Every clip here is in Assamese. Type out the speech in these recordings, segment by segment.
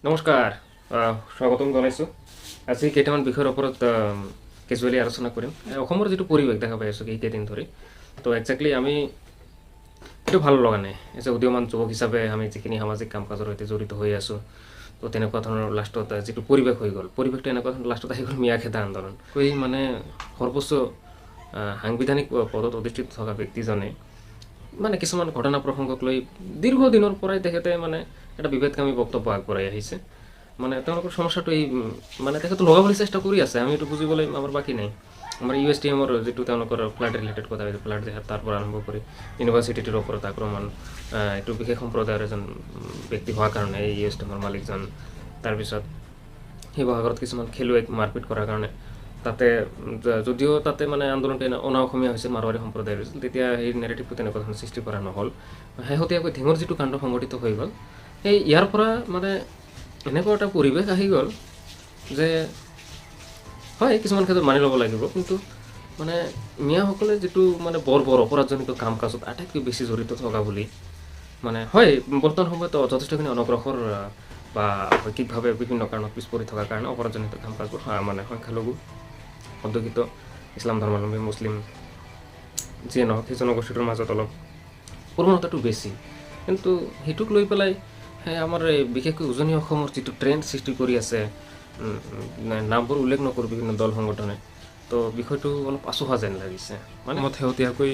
নমস্কাৰ, স্বাগতম জনাইছোঁ। আজি কেইটামান বিষয়ৰ ওপৰত কেজুৱেলি আলোচনা কৰিম। অসমৰ যিটো পৰিৱেশ দেখা পাই আছোঁ এইকেইদিন ধৰি, তো একজেক্টলি আমি এইটো ভাল লগা নাই। এজ এ উদীয়মান যুৱক হিচাপে আমি যিখিনি সামাজিক কাম কাজৰ সৈতে জড়িত হৈ আছোঁ, তো তেনেকুৱা ধৰণৰ লাষ্টত যিটো পৰিৱেশ হৈ গ'ল, পৰিৱেশটো এনেকুৱা ধৰণৰ লাষ্টত আহি গ'ল মিয়া খেদা আন্দোলন। এই মানে সৰ্বোচ্চ সাংবিধানিক পদত অধিষ্ঠিত থকা ব্যক্তিজনে মানে কিছুমান ঘটনা প্ৰসংগক লৈ দীৰ্ঘদিনৰ পৰাই তেখেতে মানে এটা বিভেদকামী বক্তব্য আগবঢ়াই আহিছে। মানে তেওঁলোকৰ সমস্যাটো এই মানে তেখেতে লগাবলৈ চেষ্টা কৰি আছে, আমি এইটো বুজিবলৈ আমাৰ বাকী নাই। আমাৰ ইউ এছ টি এমৰ যিটো তেওঁলোকৰ ফ্লাড ৰিলেটেড কথা হৈছে, ফ্লাড জেহাদ, তাৰ পৰা আৰম্ভ কৰি ইউনিভাৰ্চিটিটোৰ ওপৰত আক্ৰমণ, এইটো বিশেষ সম্প্ৰদায়ৰ এজন ব্যক্তি হোৱাৰ কাৰণে এই ইউ এছ টি এমৰ মালিকজন, তাৰপিছত শিৱসাগৰত কিছুমান খেলুৱৈক মাৰপিট কৰাৰ কাৰণে তাতে যদিও তাতে মানে আন্দোলনটো অনা অসমীয়া হৈছিল, মাৰোৱাৰী সম্প্ৰদায়ৰ হৈছিল, তেতিয়া সেই নেৰেটিভটো তেনেকুৱা ধৰণৰ সৃষ্টি কৰা নহ'ল। শেহতীয়াকৈ ধিঙৰ যিটো কাণ্ড সংঘটিত হৈ গ'ল, সেই ইয়াৰ পৰা মানে এনেকুৱা এটা পৰিৱেশ আহি গ'ল যে হয়, কিছুমান ক্ষেত্ৰত মানি ল'ব লাগিব, কিন্তু মানে মিয়াসকলে যিটো মানে বৰ বৰ অপৰাধজনিত কাম কাজত আটাইতকৈ বেছি জড়িত থকা বুলি মানে হয়, বৰ্তমান সময়ত যথেষ্টখিনি অনগ্ৰসৰ বা শৈক্ষিকভাৱে বিভিন্ন কাৰণত পিছ পৰি থকাৰ কাৰণে অপৰাধজনিত কাম কাজবোৰ মানে সংখ্যালঘু অধ্যুষিত ইছলাম ধৰ্মাৱলম্বী মুছলিম যিয়ে নহওক, সেই জনগোষ্ঠীটোৰ মাজত অলপ প্ৰৱণতাটো বেছি। কিন্তু সেইটোক লৈ পেলাই সেই আমাৰ এই বিশেষকৈ উজনি অসমৰ যিটো ট্ৰেণ্ড সৃষ্টি কৰি আছে, নামবোৰ উল্লেখ নকৰোঁ, বিভিন্ন দল সংগঠনে, তো বিষয়টো অলপ আচুহা যেন লাগিছে। মানে মই শেহতীয়াকৈ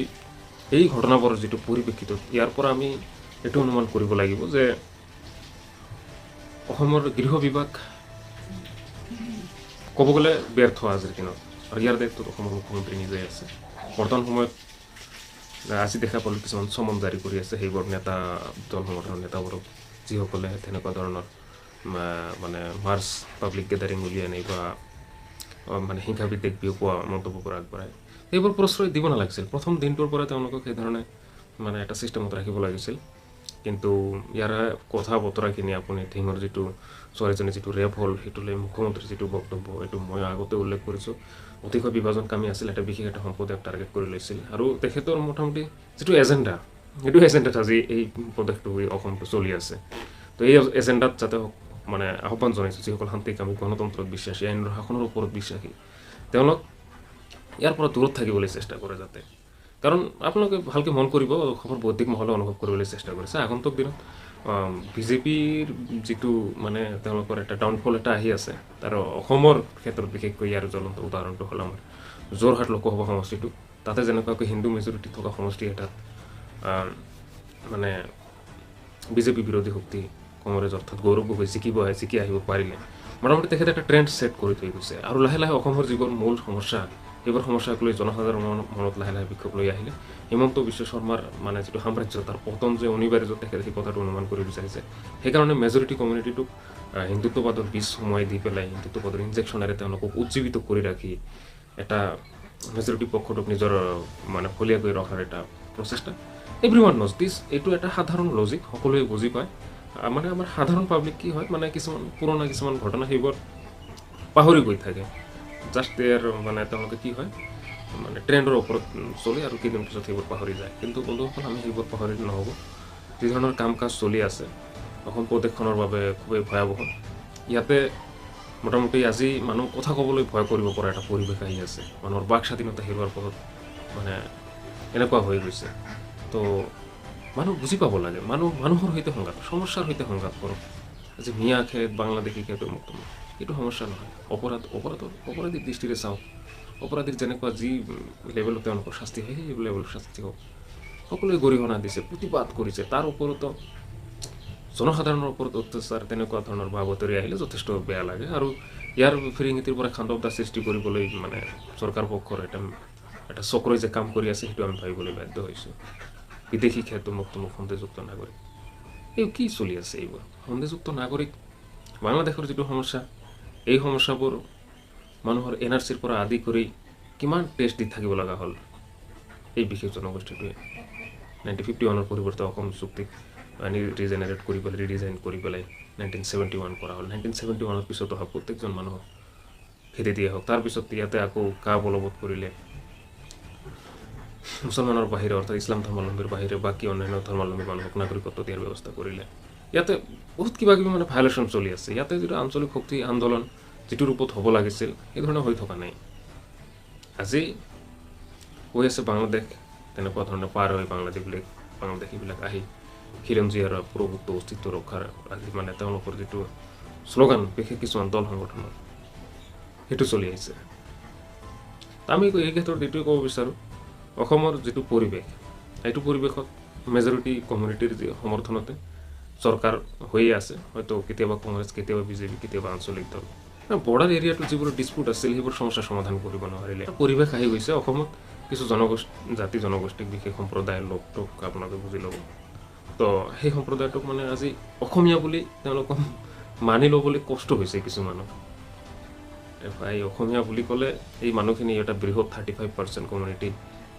এই ঘটনাবোৰৰ যিটো পৰিপ্ৰেক্ষিতত ইয়াৰ পৰা আমি এইটো অনুমান কৰিব লাগিব যে অসমৰ গৃহ বিভাগ ক'ব গ'লে ব্যৰ্থ আজিৰ দিনত আৰু ইয়াৰ দায়িত্বত অসমৰ মুখ্যমন্ত্ৰী নিজেই আছে। বৰ্তমান সময়ত আজি দেখা পালোঁ কিছুমান চমন জাৰি কৰি আছে সেইবোৰ নেতা, দল সংগঠনৰ নেতাবোৰক, যিসকলে তেনেকুৱা ধৰণৰ মানে মাৰ্চ, পাব্লিক গেডাৰিং উলিয়াই আনি বা মানে হিংসা বিদ্বেষ বিয়পোৱা মন্তব্যবোৰ আগবঢ়ায়, সেইবোৰ প্ৰশ্ৰয় দিব নালাগিছিল। প্ৰথম দিনটোৰ পৰা তেওঁলোকক সেইধৰণে মানে এটা ছিষ্টেমত ৰাখিব লাগিছিল। কিন্তু ইয়াৰে কথা বতৰাখিনি আপুনি ধিঙৰ যিটো ছোৱালীজনী যিটো ৰেপ হ'ল, সেইটো লৈ মুখ্যমন্ত্ৰীৰ যিটো বক্তব্য, এইটো মই আগতে উল্লেখ কৰিছোঁ, অতিশয় বিভাজনকামী আছিল। এটা বিশেষ এটা সম্প্ৰদায়ক টাৰ্গেট কৰি লৈছিল আৰু তেখেতৰ মোটামুটি যিটো এজেণ্ডা, সেইটো এজেণ্ডাত আজি এই প্ৰদেশটো, এই অসমটো চলি আছে। তো এই এজেণ্ডাত যাতে মানে আহ্বান জনাইছোঁ, যিসকল শান্তিকামী, গণতন্ত্ৰত বিশ্বাসী, আইনৰ শাসনৰ ওপৰত বিশ্বাসী, তেওঁলোক ইয়াৰ পৰা দূৰত থাকিবলৈ চেষ্টা কৰে যাতে। কাৰণ আপোনালোকে ভালকৈ মন কৰিব, অসমৰ বৌদ্ধিক মহলে অনুভৱ কৰিবলৈ চেষ্টা কৰিছে, আগন্তুক দিনত বিজেপিৰ যিটো মানে তেওঁলোকৰ এটা ডাউনফল এটা আহি আছে, তাৰ অসমৰ ক্ষেত্ৰত বিশেষকৈ ইয়াৰ জ্বলন্ত উদাহৰণটো হ'ল আমাৰ যোৰহাট লোকসভা সমষ্টিটো। তাতে যেনেকুৱাকৈ হিন্দু মেজৰিটি থকা সমষ্টি এটাত মানে বিজেপি বিৰোধী শক্তি কংগ্ৰেছ অৰ্থাৎ গৌৰৱ গগৈ জিকিব আহে, জিকি আহিব পাৰিলে, মোটামুটি তেখেতে এটা ট্ৰেণ্ড ছেট কৰি থৈ গৈছে। আৰু লাহে লাহে অসমৰ যিবোৰ মূল সমস্যা, সেইবোৰ সমস্যাক লৈ জনসাধাৰণৰ মনত লাহে লাহে বিক্ষোভ লৈ আহিলে হিমন্ত বিশ্ব শৰ্মাৰ মানে যিটো সাম্ৰাজ্য, তাৰ পতন যে অনিবাৰ্য, তেখেতে সেই কথাটো অনুমান কৰিব বিচাৰিছে। সেইকাৰণে মেজৰিটি কমিউনিটিটোক হিন্দুত্ববাদৰ বীজ সোমোৱাই দি পেলাই, হিন্দুত্ববাদৰ ইনজেকশ্যনেৰে তেওঁলোকক উজ্জীৱিত কৰি ৰাখি এটা মেজৰিটি পক্ষটোক নিজৰ মানে ফলীয়া কৰি ৰখাৰ এটা প্ৰচেষ্টা। Every one knows this. এইটো এটা সাধাৰণ লজিক, সকলোৱে বুজি পায়। মানে আমাৰ সাধাৰণ পাব্লিক কি হয়, মানে কিছুমান পুৰণা কিছুমান ঘটনা সেইবোৰ পাহৰি গৈ থাকে। জাষ্ট there মানে তেওঁলোকে কি হয়, মানে ট্ৰেণ্ডৰ ওপৰত চলে আৰু কেইদিন পিছত সেইবোৰ পাহৰি যায়। কিন্তু বন্ধুসকল, আমি সেইবোৰ পাহৰিলে নহ'ব। যি ধৰণৰ কাম কাজ চলি আছে, অসম প্ৰদেশখনৰ বাবে খুবেই ভয়াৱহ। ইয়াতে মোটামুটি আজি মানুহ কথা ক'বলৈ ভয় কৰিব পৰা এটা পৰিৱেশ আহি আছে। মানুহৰ বাক স্বাধীনতা হেৰুৱাৰ পথত, মানে এনেকুৱা হৈ গৈছে। তো মানুহ বুজি পাব লাগে, মানুহ মানুহৰ সৈতে সংঘাত, সমস্যাৰ সৈতে সংঘাত কৰক। আজি মিয়া খেদ, বাংলাদেশী খেদ, অমুক তমুক, এইটো সমস্যা নহয়। অপৰাধ অপৰাধৰ অপৰাধীৰ দৃষ্টিৰে চাওক। অপৰাধীৰ যেনেকুৱা যি লেভেলত তেওঁলোকৰ শাস্তি হয়, সেই লেভেলৰ শাস্তি হওক। সকলোৱে গৰিহণা দিছে, প্ৰতিবাদ কৰিছে, তাৰ ওপৰতো জনসাধাৰণৰ ওপৰত অত্যাচাৰ, তেনেকুৱা ধৰণৰ বা বাতৰি আহিলে যথেষ্ট বেয়া লাগে। আৰু ইয়াৰ ফিৰিঙিটিৰ পৰা খাণ্ডৱ সৃষ্টি কৰিবলৈ মানে চৰকাৰ পক্ষৰ এটা এটা চক্ৰই যে কাম কৰি আছে, সেইটো আমি ভাবিবলৈ বাধ্য হৈছোঁ। বিদেশী খেদ, অমুক তমুক, সন্দেহযুক্ত নাগৰিক, এই কি চলি আছে এইবোৰ? সন্দেহযুক্ত নাগৰিক, বাংলাদেশৰ যিটো সমস্যা, এই সমস্যাবোৰ মানুহৰ এন আৰ চিৰ পৰা আদি কৰি কিমান টেষ্ট দি থাকিব লগা হ'ল এই বিশেষ জনগোষ্ঠীটোৱে। 1951ৰ পৰিৱৰ্তে অসম চুক্তিক ৰিজেনেৰেট কৰি পেলাই, ৰিডিজাইন কৰি পেলাই 1971 কৰা হ'ল। 1971ৰ পিছত অহা প্ৰত্যেকজন মানুহক খেদি দিয়া হওক। তাৰপিছত ইয়াতে আকৌ কা বলবৎ কৰিলে, মুছলমানৰ বাহিৰে অৰ্থাৎ ইছলাম ধৰ্মাৱলম্বীৰ বাহিৰে বাকী অন্যান্য ধৰ্মাৱলম্বী মানুহক নাগৰিকত্ব দিয়াৰ ব্যৱস্থা কৰিলে। ইয়াতে বহুত কিবা কিবি মানে ভায়লেশ্যন চলি আছে। ইয়াতে যিটো আঞ্চলিক শক্তি আন্দোলন যিটো ৰূপত হ'ব লাগিছিল, সেই ধৰণে হৈ থকা নাই। আজি হৈ আছে বাংলাদেশ তেনেকুৱা ধৰণে পাৰ হৈ বাংলাদেশীবিলাক আহি খিলঞ্জীয়াৰ প্ৰভুত্ব অস্তিত্ব ৰক্ষাৰ আজি মানে তেওঁলোকৰ যিটো শ্লোগান বিশেষ কিছুমান দল সংগঠনৰ সেইটো চলি আহিছে। আমি এই ক্ষেত্ৰত এইটোৱে ক'ব বিচাৰোঁ, অসমৰ যিটো পৰিৱেশ, সেইটো পৰিৱেশত মেজৰিটি কমিউনিটিৰ যি সমৰ্থনতে চৰকাৰ হৈয়ে আছে, হয়তো কেতিয়াবা কংগ্ৰেছ, কেতিয়াবা বিজেপি, কেতিয়াবা আঞ্চলিক দল। বৰ্ডাৰ এৰিয়াটো যিবোৰ ডিছপুট আছিল সেইবোৰ সমস্যাৰ সমাধান কৰিব নোৱাৰিলে। পৰিৱেশ আহি গৈছে অসমত কিছু জনগোষ্ঠী, জাতি জনগোষ্ঠীক, বিশেষ সম্প্ৰদায়ৰ লোকটোক আপোনালোকে বুজি ল'ব। তো সেই সম্প্ৰদায়টোক মানে আজি অসমীয়া বুলি তেওঁলোকক মানি ল'বলৈ কষ্ট হৈছে কিছুমানক। এই অসমীয়া বুলি ক'লে এই মানুহখিনি এটা বৃহৎ 35% কমিউনিটি,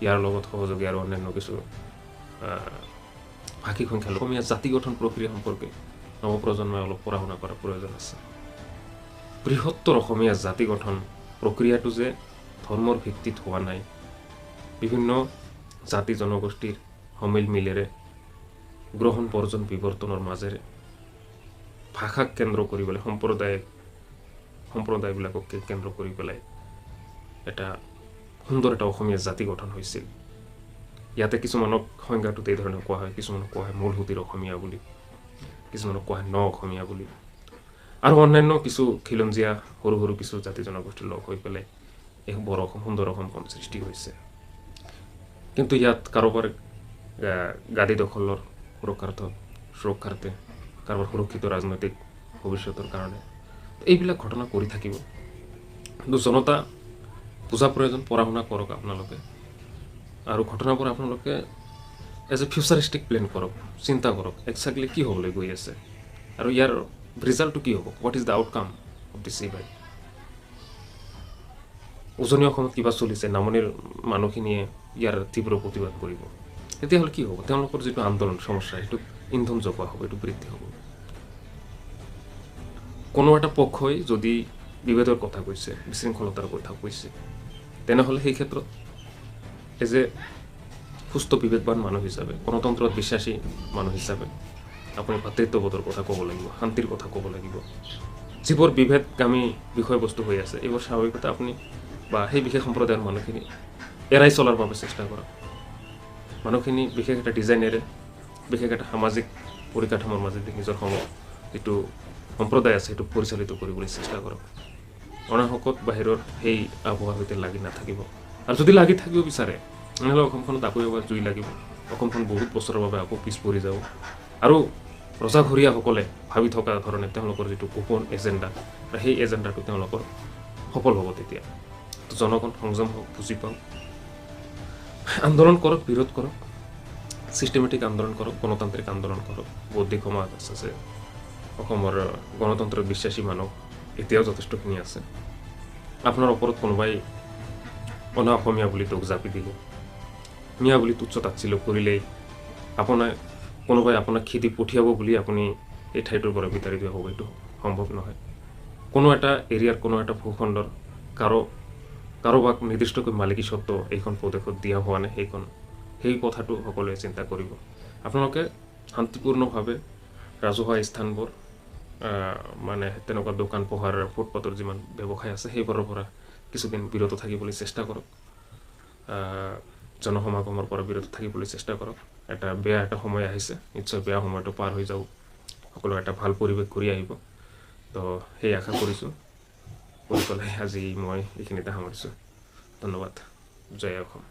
ইয়াৰ লগত সহযোগী আৰু অন্যান্য কিছু ভাষিক সংখ্যালঘু। অসমীয়া জাতি গঠন প্ৰক্ৰিয়া সম্পৰ্কে নৱপ্ৰজন্মই অলপ পঢ়া শুনা কৰাৰ প্ৰয়োজন আছে। বৃহত্তৰ অসমীয়া জাতি গঠন প্ৰক্ৰিয়াটো যে ধৰ্মৰ ভিত্তিত হোৱা নাই, বিভিন্ন জাতি জনগোষ্ঠীৰ সমিল মিলেৰে গ্ৰহণ বৰ্জন বিৱৰ্তনৰ মাজেৰে ভাষাক কেন্দ্ৰ কৰি পেলাই, সম্প্ৰদায়বিলাকক কেন্দ্ৰ কৰি পেলাই এটা সুন্দৰ এটা অসমীয়া জাতি গঠন হৈছিল। ইয়াতে কিছুমানক সংজ্ঞাটোত এই ধৰণে কোৱা হয়, কিছুমানক কোৱা হয় মূল সুঁতিৰ অসমীয়া বুলি, কিছুমানক কোৱা হয় ন অসমীয়া বুলি, আৰু অন্যান্য কিছু খিলঞ্জীয়া সৰু সৰু কিছু জাতি জনগোষ্ঠীৰ লগ হৈ পেলাই এই বৰ অসম, সুন্দৰ অসমখন সৃষ্টি হৈছে। কিন্তু ইয়াত কাৰোবাৰ গাদী দখলৰ সুৰক্ষাৰ্থে, কাৰোবাৰ সুৰক্ষিত ৰাজনৈতিক ভৱিষ্যতৰ কাৰণে এইবিলাক ঘটনা কৰি থাকিব। কিন্তু জনতা বুজা প্ৰয়োজন, পঢ়া শুনা কৰক আপোনালোকে, আৰু ঘটনাবোৰ আপোনালোকে এজ এ ফিউচাৰিষ্টিক প্লেন কৰক, চিন্তা কৰক একজেক্টলি কি হ'বলৈ গৈ আছে আৰু ইয়াৰ ৰিজাল্টটো কি হ'ব, what is the outcome of this event. উজনি অসমত কিবা চলিছে, নামনিৰ মানুহখিনিয়ে ইয়াৰ তীব্ৰ প্ৰতিবাদ কৰিব, তেতিয়াহ'লে কি হ'ব? তেওঁলোকৰ যিটো আন্দোলন সমস্যা, সেইটো ইন্ধন যোগোৱা হ'ব, এইটো বৃদ্ধি হ'ব। কোনো এটা পক্ষই যদি বিভেদৰ কথা কৈছে, বিশৃংখলতাৰ কথা কৈছে, তেনেহ'লে সেই ক্ষেত্ৰত এজ এ সুস্থ বিবেকবান মানুহ হিচাপে, গণতন্ত্ৰত বিশ্বাসী মানুহ হিচাপে আপুনি ভাতৃত্ববোধৰ কথা ক'ব লাগিব, শান্তিৰ কথা ক'ব লাগিব। যিবোৰ বিভেদগামী বিষয়বস্তু হৈ আছে, এইবোৰ স্বাভাৱিকতে আপুনি বা সেই বিশেষ সম্প্ৰদায়ৰ মানুহখিনি এৰাই চলাৰ বাবে চেষ্টা কৰক। মানুহখিনি বিশেষ এটা ডিজাইনেৰে, বিশেষ এটা সামাজিক পৰিকাঠামোৰ মাজেদি নিজৰ যিটো সম্প্ৰদায় আছে সেইটো পৰিচালিত কৰিবলৈ চেষ্টা কৰক। অনাহকত বাহিৰৰ সেই আবহাৱাৰ সৈতে লাগি নাথাকিব, আৰু যদি লাগি থাকিব বিচাৰে তেনেহ'লে অসমখনত আকৌ এবাৰ জুই লাগিব, অসমখন বহুত বছৰৰ বাবে আকৌ পিছ পৰি যাব। আৰু ৰজাঘৰীয়াসকলে ভাবি থকা ধৰণে তেওঁলোকৰ যিটো গোপন এজেণ্ডা, সেই এজেণ্ডাটো তেওঁলোকৰ সফল হ'ব তেতিয়া। জনগণ সংযম হওক, বুজি পাওক, আন্দোলন কৰক, বিৰোধ কৰক, চিষ্টেমেটিক আন্দোলন কৰক, গণতান্ত্ৰিক আন্দোলন কৰক। বৌদ্ধিক সমাজ আছে, অসমৰ গণতন্ত্ৰত বিশ্বাসী মানুহ এতিয়াও যথেষ্টখিনি আছে। আপোনাৰ ওপৰত কোনোবাই অনা অসমীয়া বুলি তোক জাপি দিলে, মিয়া বুলি তুচ্ছ তাচ্ছিল্য কৰিলেই আপোনাৰ কোনোবাই আপোনাক খেদি পঠিয়াব বুলি আপুনি এই ঠাইটোৰ পৰা বিতাড়িত হ'ব, এইটো সম্ভৱ নহয়। কোনো এটা এৰিয়াৰ, কোনো এটা ভূখণ্ডৰ কাৰোবাক নিৰ্দিষ্টকৈ মালিকী স্বত্ব এইখন প্ৰদেশত দিয়া হোৱা নাই, সেই কথাটো সকলোৱে চিন্তা কৰিব। আপোনালোকে শান্তিপূৰ্ণভাৱে ৰাজহুৱা স্থানবোৰ, মানে তেনেকুৱা দোকান পোহাৰ, ফুটপাথৰ যিমান ব্যৱসায় আছে সেইবোৰৰ পৰা কিছুদিন বিৰত থাকিবলৈ চেষ্টা কৰক, জনসমাগমৰ পৰা বিৰত থাকিবলৈ চেষ্টা কৰক। এটা বেয়া এটা সময় আহিছে, নিশ্চয় বেয়া সময়টো পাৰ হৈ যাব, সকলো এটা ভাল পৰিৱেশ ঘূৰি আহিব। তো সেই আশা কৰিছোঁ, কৰি পেলাই আজি মই এইখিনিতে সামৰিছোঁ। ধন্যবাদ। জয় অসম।